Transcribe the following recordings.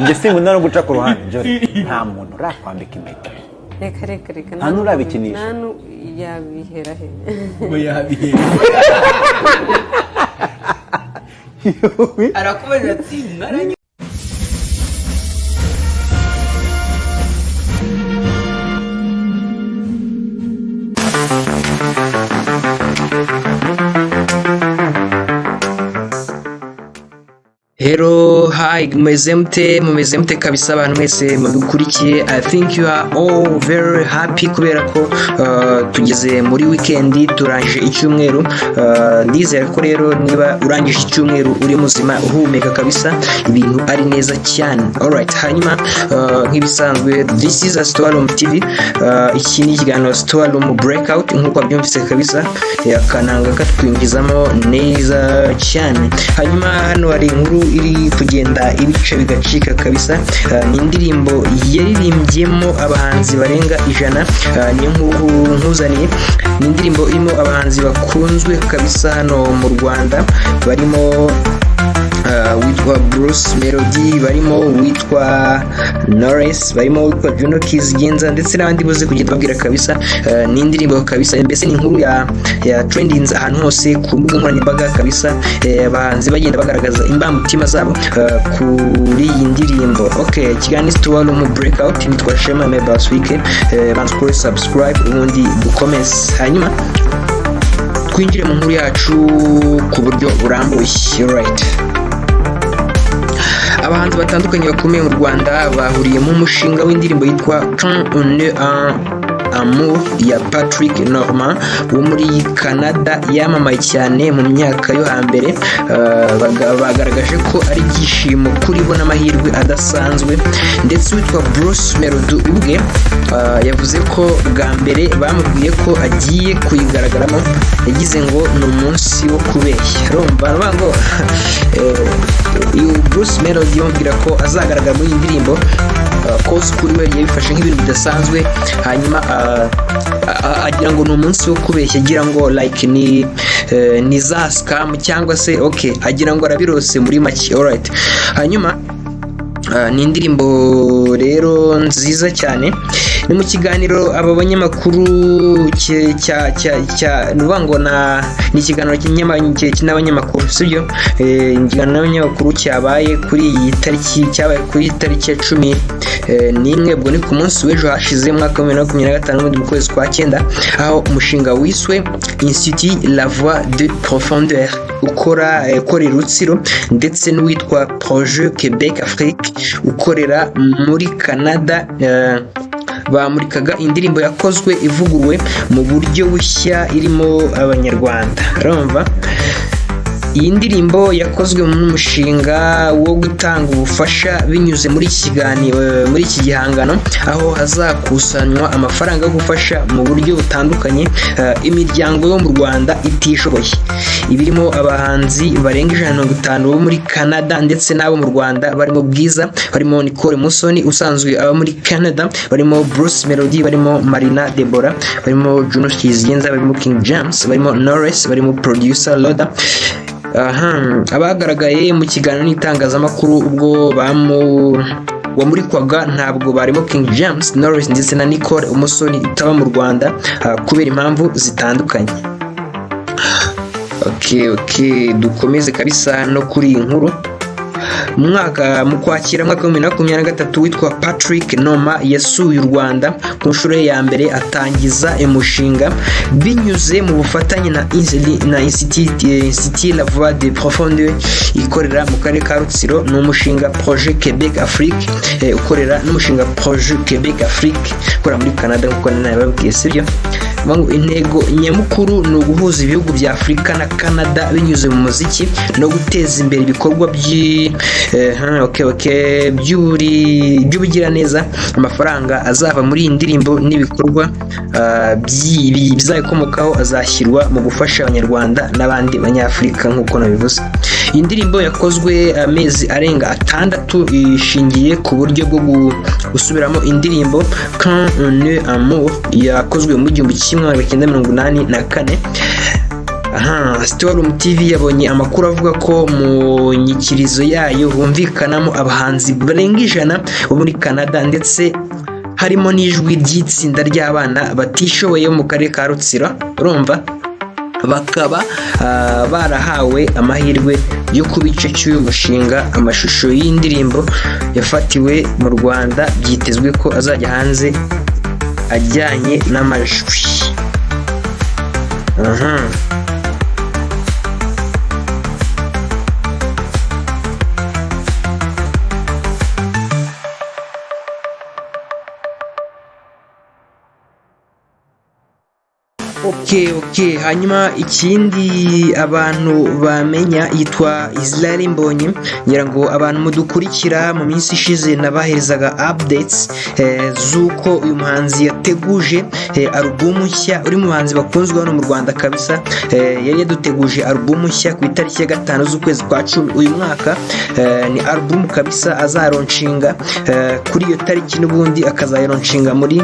Njye sinkunda no guca ku ruhande. Jolly, nta muntu urakwambika impeta? Reka, reka, reka. Nta n'urabikinisha? Nta yabihera he? Ngo yabihera? Arakubaza ati mwaranye? Hello, hi, mumeze mute? Mumeze mute kabisa abantu mwese mudukurikiye? I think you are all very happy kubera ko tugeze muri weekend, turangije icyumweru. Ndizera ko rero niba urangije icyumweru uri muzima, uhumeka kabisa, ibintu ari neza cyane. Alright, hanyuma nk'ibisanzwe, this is a Storeroom TV. Iki ni ikiganiro Storeroom Breakout nk'uko wabyumvise kabisa, akananga katwinjizamo neza cyane. Hanyuma hano hari inkuru iri kugenda ibice bigacika kabisa. Ni indirimbo yaririmbyemo abahanzi barenga 100. Niyo nkuru nkuzaniye. Ni indirimbo irimo abahanzi bakunzwe kabisa hano mu Rwanda, barimo witwa Bruce Melody, barimo witwa Knowless, barimo witwa Juno Kizigenza ndetse n'abandi buze kugenda babwira kabisa. Ni indirimbo kabisa, mbese ni inkuru ya trendings ahantu hose ku mbuga nkoranyambaga kabisa, abahanzi bagenda bagaragaza imbamutima zabo kuri iyi ndirimbo. Okay, ikiganiro Storeroom Breakout, nitwa Shema Mebaswike. Banza ukore subscribe ubundi dukomeze, hanyuma twinjire mu nkuru yacu ku buryo burambuye. Right, abahanzi batandukanye bakomeye mu Rwanda bahuriye mu mushinga w'indirimbo yitwa Quand on est en amour ya Patrick Normand wo muri Canada, yamamaye cyane mu myaka yo hambere. Bagaragaje ko ari ibyishimo kuri bo n'amahirwe adasanzwe, ndetse uwitwa Bruce Melody ubwe yavuze ko bwa mbere bamubwiye ko agiye kuyigaragaramo yagize ngo ni umunsi wo kubeshya. Urumva baravuga ngo uyu Bruce Melody bamubwira ko azagaragara muri iyi ndirimbo, cause kuri we yabifashe nk'ibintu bidasanzwe, hanyuma agira ngo ni umunsi wo kubeshya, agira ngo like ni za scam cyangwa se, okay, agira ngo arabirose muri make. Alright, hanyuma ni indirimbo rero nziza cyane. Ni mu kiganiro aba banyamakuru cya ni ukuvuga ngo na ni ikiganiro n'abanyamakuru, sibyo? Ikiganiro n'abanyamakuru cyabaye kuri iyi tariki, cyabaye kuri iyi tariki ya 11, ubwo ni ku munsi w'ejo hashize, mu mwaka wa 2025, n'ubundi mu kwezi kwa cyenda, aho umushinga wiswe Institut La Voix de Profondeur ukora ukorera Rutsiro ndetse n'uwitwa Projet Québec Afrique ukorera muri Canada, bamurikaga indirimbo yakozwe ivuguruwe mu buryo bushya irimo Abanyarwanda. Urumva iyi ndirimbo yakozwe mu mushinga wo gutanga ubufasha binyuze muri iki kiganiro, muri iki gihangano, aho hazakusanywa amafaranga yo gufasha mu buryo butandukanye imiryango yo mu Rwanda itishoboye, ibirimo abahanzi barenga 150 bo muri Canada ndetse n'abo mu Rwanda, barimo Bwiza, barimo Nicole Musoni usanzwe aba muri Canada, barimo Bruce Melody, barimo Marina Deborah, barimo Juno Kizigenza, barimo King James, barimo Knowless, barimo producer Loda. Aha, abagaragaye mu kiganiro n'itangazamakuru ubwo bamu wamurikwaga ntabwo barimo King James, Knowless ndetse na Nicole Umusoni utaba mu Rwanda kubera impamvu zitandukanye. Okay, dukomeze kabisa no kuri iyi nkuru. Mu mwaka mu Kwakira mwaka wa 2023, witwa Patrick Noma yasuye u Rwanda ku nshuro ye ya mbere, atangiza umushinga binyuze mu bufatanye na Institut La Voix de Profondeur ikorera mu karere ka Rutsiro, ni umushinga Projet Québec Afrique ukorera n'umushinga Projet Québec Afrique ukorera muri Canada nk'uko nabibabwiye, sibyo? Ngo intego nyamukuru ni uguhuza ibihugu bya Afurika na Canada binyuze mu muziki no guteza imbere ibikorwa okay, by'ubugiraneza. Amafaranga azava muri iyi ndirimbo n'ibikorwa bizayikomokaho azashyirwa mu gufasha Abanyarwanda n'abandi Banyafurika nk'uko nabivuze. Iyi ndirimbo yakozwe amezi arenga 6, ishingiye ku buryo bwo gusubiramo indirimbo Quand on est amour yakozwe mu 1984. Aha, Storm TV yabonye amakuru avuga ko mu nyikirizo yayo humvikanamo abahanzi barenga 100 bo muri Canada, ndetse harimo n'ijwi ry'itsinda ry'abana batishoboye mu karere ka Rutsiro. Urumva bakaba barahawe amahirwe yo kuba igice cy'uyu mushinga. Amashusho y'indirimbo yafatiwe mu Rwanda byitezwe ko azajya hanze ajyanye n'amajwi. Aha. Ok, hanyuma ikindi abantu bamenya, yitwa Israel Mbonyi. Ngira ngo abantu mudukurikira, mu minsi ishize nabaherezaga updates z'uko uyu muhanzi yateguje alubumu nshya. Uri mu bahanzi bakunzwe hano mu Rwanda kabisa. Yari yaduteguje alubumu nshya ku itariki ya 5 z'ukwezi kwa 10 uyu mwaka. Ni alubumu kabisa azalaunchinga kuri iyo tariki, n'ubundi akazayilaunchinga muri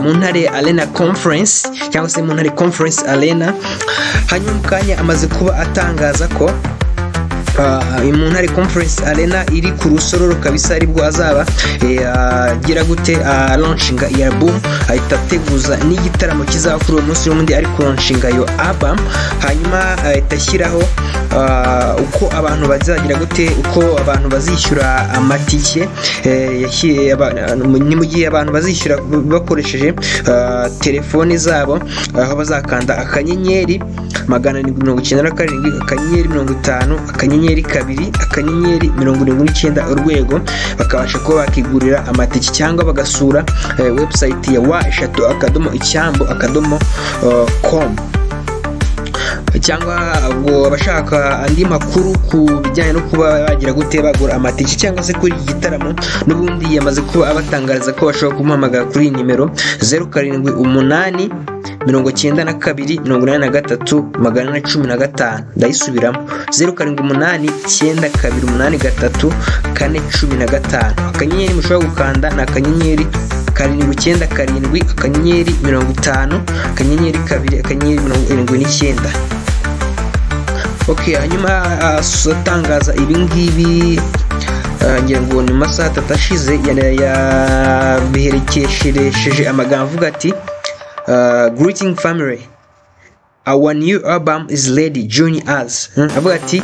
mu Ntare Arena Conference, cyangwa se mu Ntare Conference Arena. Hanyuma mu kanya amaze kuba atangaza ko mu Ntare Conference Arena iri ku Rusororo kabisa aribwo azaba agira gute, launchinga iyi album. Ahita ateguza n'igitaramo kizaba kuri uwo munsi n'ubundi ari kulaunchinga iyo album. Hanyuma ahita ashyiraho uko abantu bazagira gute, uko abantu bazishyura amatike. Ni mu gihe abantu bazishyura bakoresheje telefoni zabo, aho bazakanda *797*50*2*79#, bakabasha kuba bakigurira amatike, cyangwa bagasura website ya www.icyambu.com. Cyangwa ubwo abashaka andi makuru ku bijyanye no kuba bagira gute, bagura amatike cyangwa se kuri iki gitaramo, n'ubundi yamaze kuba abatangariza ko bashobora kumuhamagara kuri iyi nimero: 0789283415. Ndayisubiramo: 0789283415. Akanyenyeri mushobora gukanda ni *797*50*2*79. Ok, hanyuma atangaza ibi ngibi, ngira ngo ni mu masaha 3 ashize, yabiherekesheje amagambo avuga ati: "Greeting family, our new album is ready, join us." Avuga ati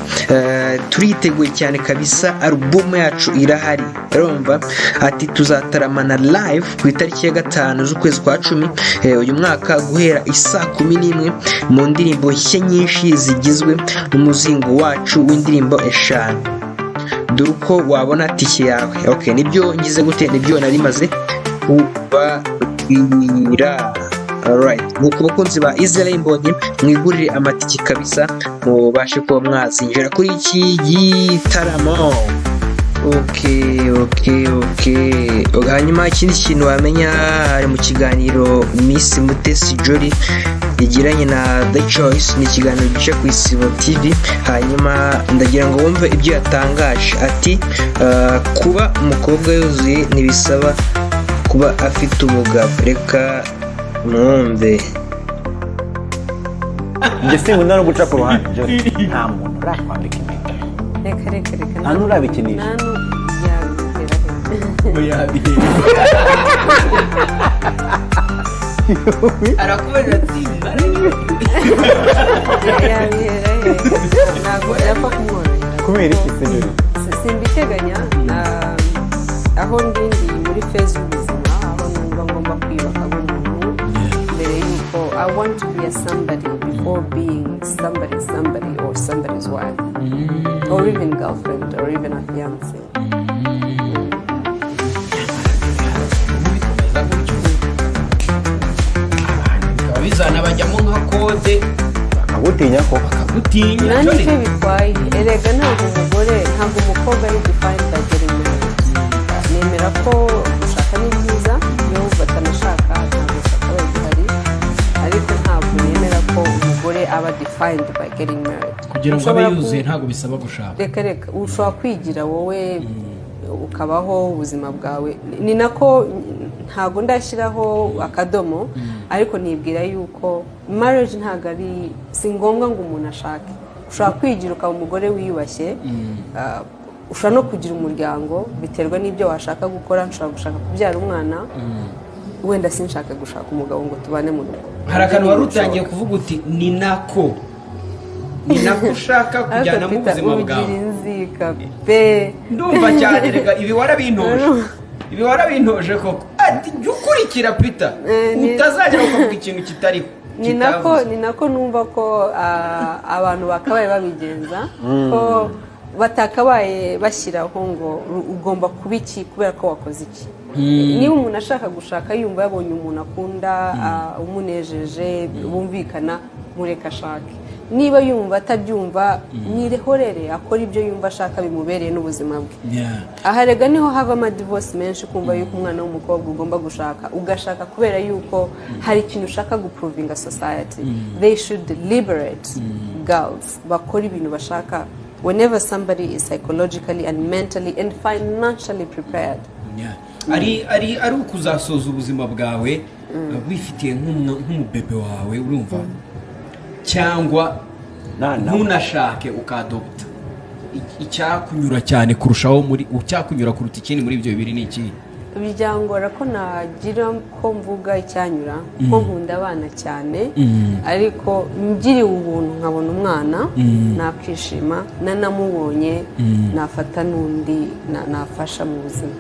turiteguye cyane kabisa, alubumu yacu irahari. Urumva ati tuzataramana live ku itariki ya 5 z'ukwezi kwa 10 uyu mwaka, guhera isaa 11, mu ndirimbo nshya nyinshi zigizwe n'umuzingo wacu w'indirimbo 5. Dore uko wabona tike yawe. Okay, nibyo ngize gute, nibyo nari maze kubabwira. Alright, nuko bakunzi ba Israel Mbonyi, mwigurire amatike kabisa, mubashe kuba mwazinjira kuri iki gitaramo. Ok, hanyuma ikindi kintu wamenya, hari mu kiganiro Miss Mutesi Jolly yagiranye na The Choice, ni ikiganiro gica ku Isibo TV. Hanyuma ndagira ngo wumve ibyo yatangaje, ati kuba umukobwa yuzuye ntibisaba kuba afite umugabo. Reka mwumve. Njye sinkunda no guca ku ruhande. Jolly, nta muntu urakwambika impeta? Reka, reka, reka. Nta n'urabikinisha? Nta yabihera he? Ngo yabihera? Arakubwira ati Yabihera he? Ntabwo yapfa kumworohera. Kubera iki se, Jolly? Simbiteganya. Aho ndi muri phase y'ubuzima aho numva ngomba kwiyubaka nk'umuntu mbere y'uko I want to be a somebody before being somebody or somebody's wife or even girlfriend or even a fiance. Bikomeza gutyo, abantu bikaba bizanabajyamo nka kode. Bakagutinya ko Bakagutinya. Nta Jolly. nicyo bitwaye erega. Ntabwo umugore, ntabwo umukobwa ari defined by getting married. Nemera ko gushaka ni byiza, iyo batanashaka ntabwo byakabaye bihari, ariko ntabwo nemera ko umugore aba defined by getting married. Kugira ngo abe Ushobora yuzuye ntabwo bisaba gushaka. Reka, reka, ushobora kwigira wowe. Ukabaho ubuzima bwawe. Ni nako ntabwo ndashyiraho akadomo, ariko nibwira yuko marriage ntabwo ari, si ngombwa ngo umuntu ashake. Ushobora kwigira ukaba umugore wiyubashye, ushobora no kugira umuryango, biterwa n'ibyo washaka gukora. Nshobora gushaka kubyara umwana, wenda sinshaka gushaka umugabo ngo tubane mu rugo. Hari akantu wari utangiye kuvuga uti ni nako ushaka kujyanamo Ariko Peter, ubuzima ugira bwawe. inzika pe. Ndumva cyane. Reka, ibi warabintoje, ibi warabintoje koko. Ati jya ukurikira Peter, utazagera ukavuga ikintu kitariho, Ni nako kitavuzwe. Ni nako numva ko abantu bakabaye babigenza, ko batakabaye bashyiraho ngo ugomba kuba iki kubera ko wakoze iki. Niba umuntu ashaka gushaka, yumva yabonye umuntu akunda, umunejeje, bumvikana, mureka ashake. Niba yumva atabyumva, nirehorere akora ibyo yumva ashaka bimubereye n'ubuzima bwe. Aha rega niho hava amadivorce menshi, kumva yuko umwana w'umukobwa ugomba gushaka, ugashaka kubera yuko hari ikintu ushaka guprovinga society. They should liberate girls, bakora ibintu bashaka whenever somebody is psychologically and mentally and financially prepared. Yeah. Ari ukuzasoza ubuzima bwawe wifitiye nk'umubebe wawe, urumva, cyangwa ntunashake ukadopta, icyakunyura cyane kurushaho muri, icyakunyura kuruta ikindi muri ibyo bibiri ni ikihe? Byangora ko nagira ko mvuga icyanyura, ko nkunda abana cyane, ariko ngiriwe ubuntu nkabona umwana nakwishima, nanamubonye nafata n'undi nafasha mu buzima.